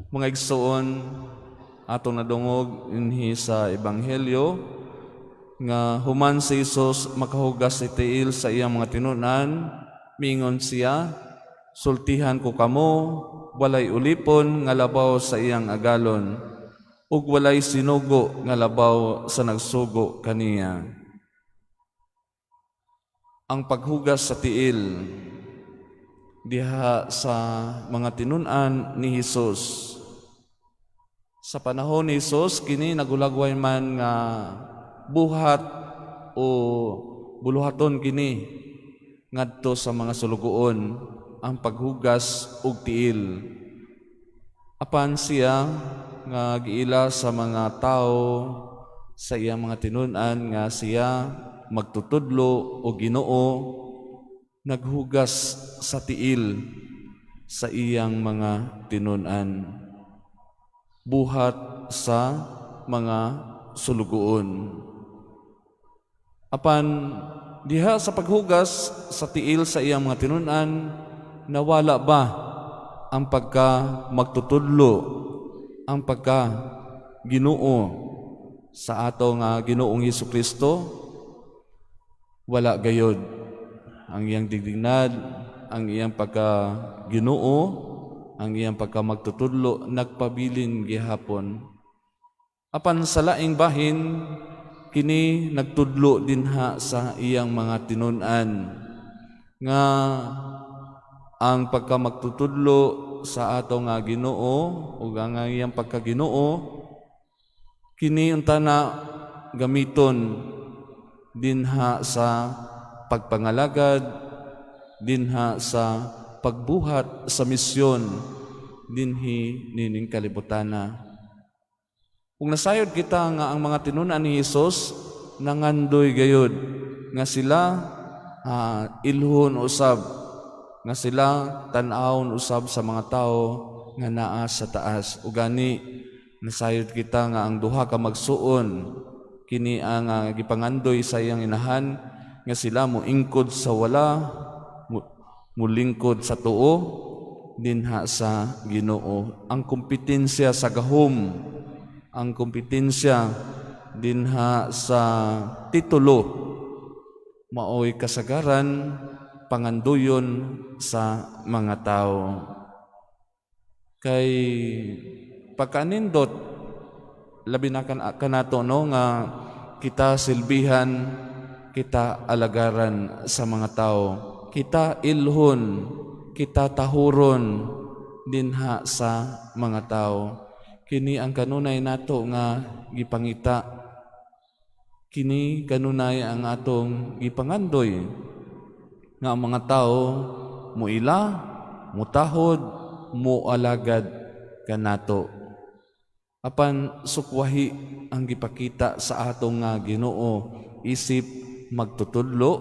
Mga igsoon, atong nadungog inhi sa Ebanghelyo nga human si Jesus makahugas sa tiil sa iyang mga tinunan, mingon siya, "Sultihan ko kamo, walay ulipon nga labaw sa iyang agalon, ug walay sinugo nga labaw sa nagsugo kaniya." Ang paghugas sa tiil diha sa mga tinunan ni Hesus. Sa panahon ni Hesus, kini nagulagway man nga buhat o buluhaton kini ngadto sa mga sulugoon, ang paghugas og tiil. Apan siya nga giila sa mga tao sa iyang mga tinunan nga siya magtutudlo o Ginoo, naghugas sa tiil sa iyang mga tinunan, buhat sa mga sulugoon. Apan diha sa paghugas sa tiil sa iyang mga tinunan, nawala ba ang pagka magtutudlo, ang pagka Ginoo sa ato nga Ginoong Hesus Kristo? Wala gayod. Ang iyang dignidad, ang iyang pagka Ginoo, ang iyang pagka magtutudlo nagpabilin gihapon. Apan sa laing bahin, kini nagtudlo dinha sa iyang mga tinunan nga ang pagka magtutudlo sa ato nga Ginoo ug ang iyang pagka Ginoo kini unta na gamiton dinha sa pagpangalagad, dinha sa pagbuhat sa misyon dinhi nining kalibutana. Kung nasayod kita nga ang mga tinunan ni Hesus nangandoy gayud nga sila ilhon usab, nga sila tan-awon usab sa mga tao nga naa sa taas. Ugani nasayod kita nga ang duha ka magsuon kini ang gipangandoy sa iyang inahan nga sila moingkod sa wala, mulingkod sa tuo dinha sa Ginoo. Ang kompetensya sa gahom, ang kompetensya dinha sa titulo, maoy kasagaran panganduyon sa mga tao. Kay pagkanindot labi na kanato, no, nga kita silbihan, kita alagaran sa mga tao, kita ilhon, kita tahuron dinha sa mga tao. Kini ang kanunay nato nga gipangita, kini kanunay ang atong gipangandoy nga ang mga tao muila, mutahod, mualagad kanato. Apan sukwahi ang gipakita sa atong nga Ginoo isip magtutudlo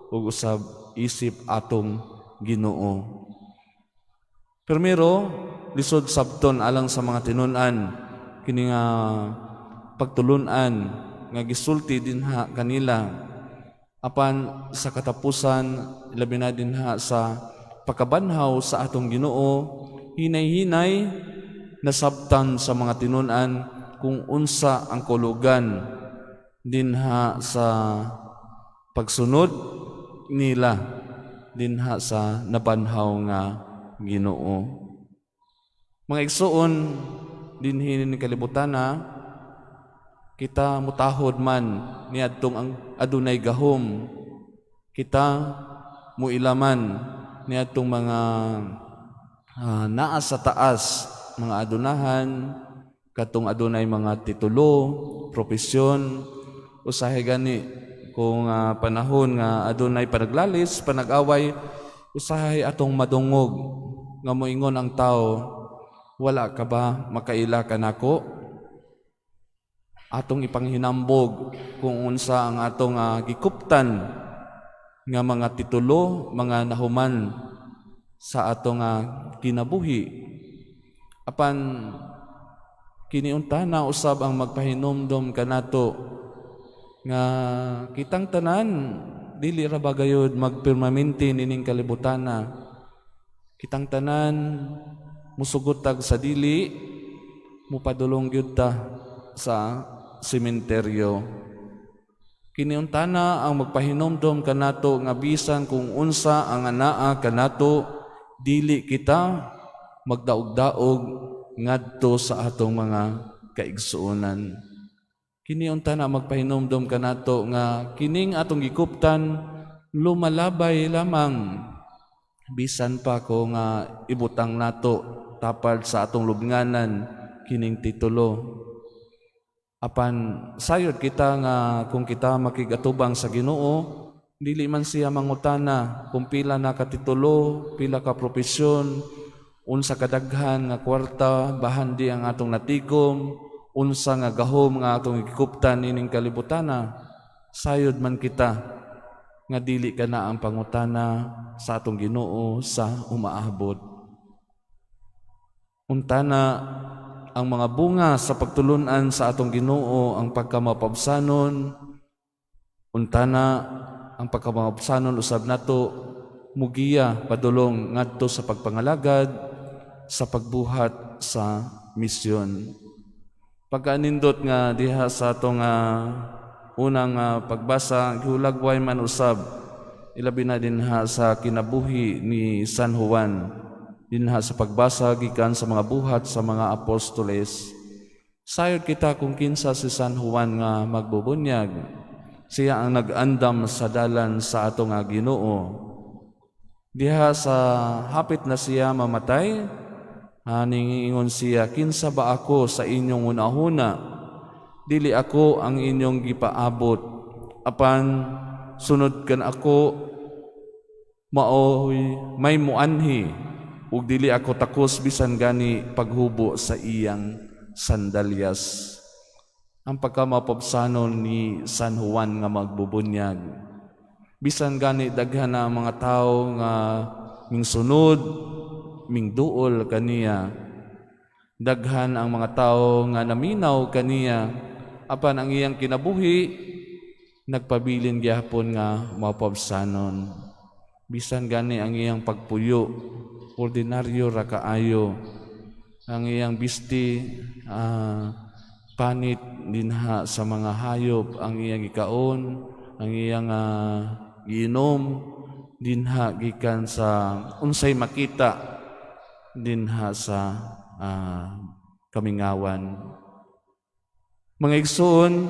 ug usab isip atong Ginoo. Primero, lisod sabton alang sa mga tinunan kini nga pagtulunan nga gisulti dinha kanila. Apan sa katapusan, labi na dinha sa pagkabanhaw sa atong Ginoo, hinay-hinay nasabtan sa mga tinunan kung unsa ang kulugan dinha sa pagsunod nila dinha sa nabanhaw nga Ginoo. Mga igsuon, dinhi ni kalibutana, kita mutahod man niadtong ang adunay gahom. Kita muilaman niadtong mga naa sa taas, mga adunahan, katong adunay mga titulo, propesyon. Usahay gani kung panahon nga adunay panaglalis, panag-away, usahay atong madungog nga moingon ang tao, "Wala ka ba makaila kanako?" Atong ipanghinambog kung unsa ang atong gikuptan nga mga titulo, mga nahuman sa atong kinabuhi. Apan kini untana usab ang magpahinumdom kanato nga kitang tanan dili ra ba gayud magpermanente nining kalibutana. Kitang tanan Musugot tag sa dili, mupadulong gyud ta sa sementeryo. Kini untana ang magpahinomdom kanato nga bisan kung unsa ang anaa kanato, dili kita magdaog-daog ngadto sa atong mga kaigsuonan. Kini untana magpahinomdom kanato nga kining atong gikuptan lumalabay lamang, bisan pa ko nga ibutang nato tapad sa atong lubnganan kining titulo. Apan sayod kita nga kung kita makigatubang sa Ginoo, dili man siya mangutana kung pila na ka titulo, pila ka propesyon, unsa kadaghan nga kwarta bahandi ang atong natikom, unsa nga gahom nga atong gikuptan ining kalibutana. Sayod man kita nga dili kana ang pangutana sa atong Ginoo sa umaabot. Untana ang mga bunga sa pagtulunan sa atong Ginoo ang pagkamapabsanon. Untana ang pagkamapabsanon usab nato mugiya padulong ngadto sa pagpangalagad, sa pagbuhat sa misyon. Pagkaanindot nga diha sa atong unang pagbasa, gihulagway man usab, ilabi na dinha sa kinabuhi ni San Juan, dinha sa pagbasa gikan sa mga Buhat sa mga Apostoles. Sayod kita kung kinsa si San Juan nga Magbubunyag. Siya ang nag-andam sa dalan sa atong nga Ginoo. Diha sa hapit na siya mamatay, ningingon siya, "Kinsa ba ako sa inyong hunahuna? Dili ako ang inyong gipaabot. Apan sunod kan ako maoy may muanhi ug dili ako takos bisan gani paghubo sa iyang sandalyas." Ang pagkamapabsanon ni San Juan nga Magbubunyag. Bisan gani daghan na ang mga tao nga mingsunod, mingduol kaniya. Daghan ang mga tao nga naminaw kaniya, apan ang iyang kinabuhi nagpabilin gyapon nga mapabsanon. Bisan gani ang iyang pagpuyo, ordinaryo ra kaayo. Ang iyang bisti, panit dinha sa mga hayop ang iyang gikaon, ang iyang giinom dinha gikan sa unsay makita dinha sa kamingawan. Mga igsoon,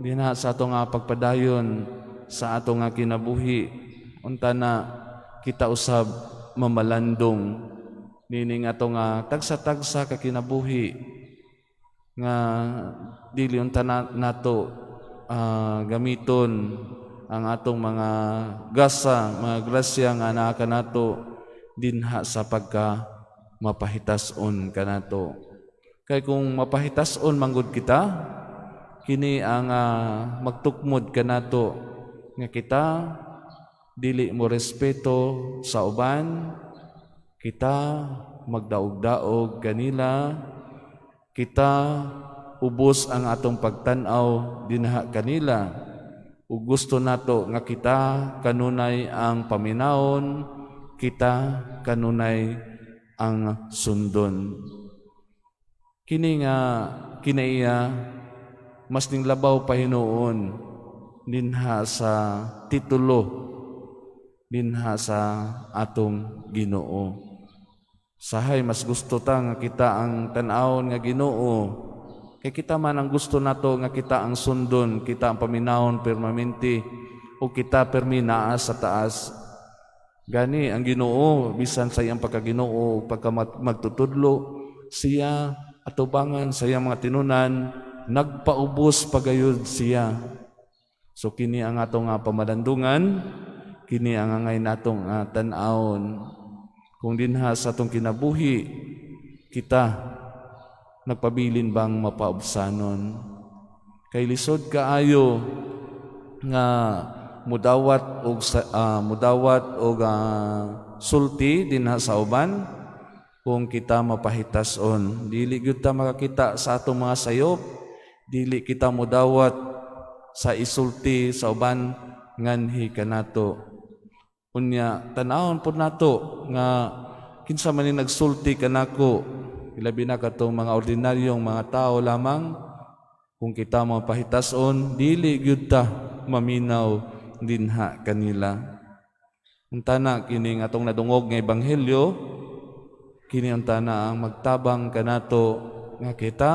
dinha sa atong pagpadayon sa atong nga kinabuhi, unta na kita usab mamalandong nining atong tagsa-tagsa ka kinabuhi nga dili unta na, nato gamiton ang atong mga gasa, mga grasya nga naa kanato dinha sa pagka mapahitas-on kanato. Kay kung mapahitas-on manggod kita, kini ang magtukmod kanato nga kita dili mo respeto sa uban, kita magdaog-daog kanila, kita ubos ang atong pagtan-aw dinha kanila. Ug gusto nato nga kita kanunay ang paminawon, kita kanunay ang sundon. Kini nga kinaiya mas ninglabaw pa hinuon dinha sa titulo dinha sa atong Ginoo. Sahay mas gusto ta nga kita ang tan-awon nga Ginoo. Kay kita man ang gusto nato nga kita ang sundon, kita ang paminawon permanente o kita permi naa sa taas. Gani ang Ginoo, bisan sa iyang pagkaginoo, pagka magtutudlo siya atubangan sa iyang mga tinunan, nagpaubos pagayod siya. So kini ang atong pamalandungan, kini ang angay natong tan-awon. Kung dinha sa atong kinabuhi, kita nagpabilin bang mapaubsanon? Kay lisod kaayo nga mudawat og sulti dinha sa uban kung kita mapahitason. Dili gyud ta makakita sa atong mga sayop, dili kita mudawat sa isulti sa uban nganhi kanato. Unya tanawon pod nato nga Kinsa man ni nagsulti kanako, ilabi na katong mga ordinaryong mga tao lamang, kung kita mga pahitason, dili gyud ta maminaw dinha kanila. Untana kini atong nadungog nga ebanghelyo, kini untana ang magtabang kanato nga kita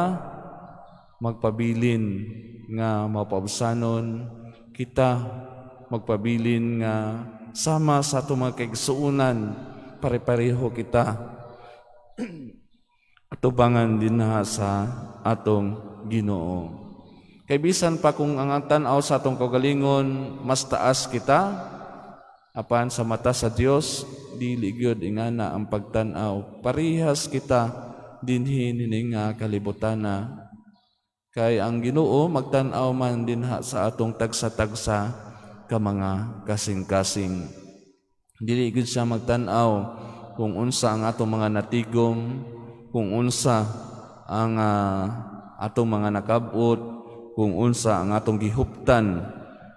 magpabilin nga mapaubsanon kita, magpabilin nga sama sa atong mga kaigsuonan, pare-pareho kita atubangan dinha sa atong Ginoo. Kay bisan pa kung ang tan-aw sa atong kaugalingon mas taas kita, apan sa mata sa Dios dili gyud ingana ang pagtan-aw. Parehas kita dinhi nining nga kalibutana. Kay ang Ginoo magtan-aw man dinha sa atong tagsa-tagsa ka mga kasing-kasing. Dili gyud siya magtan-aw kung unsa ang atong mga natigom, kung unsa ang atong mga nakabot, kung unsa ang atong gihuptan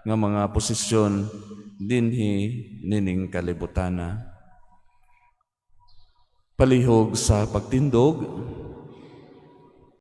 nga mga posisyon dinhi nining kalibutana. Palihog sa pagtindog,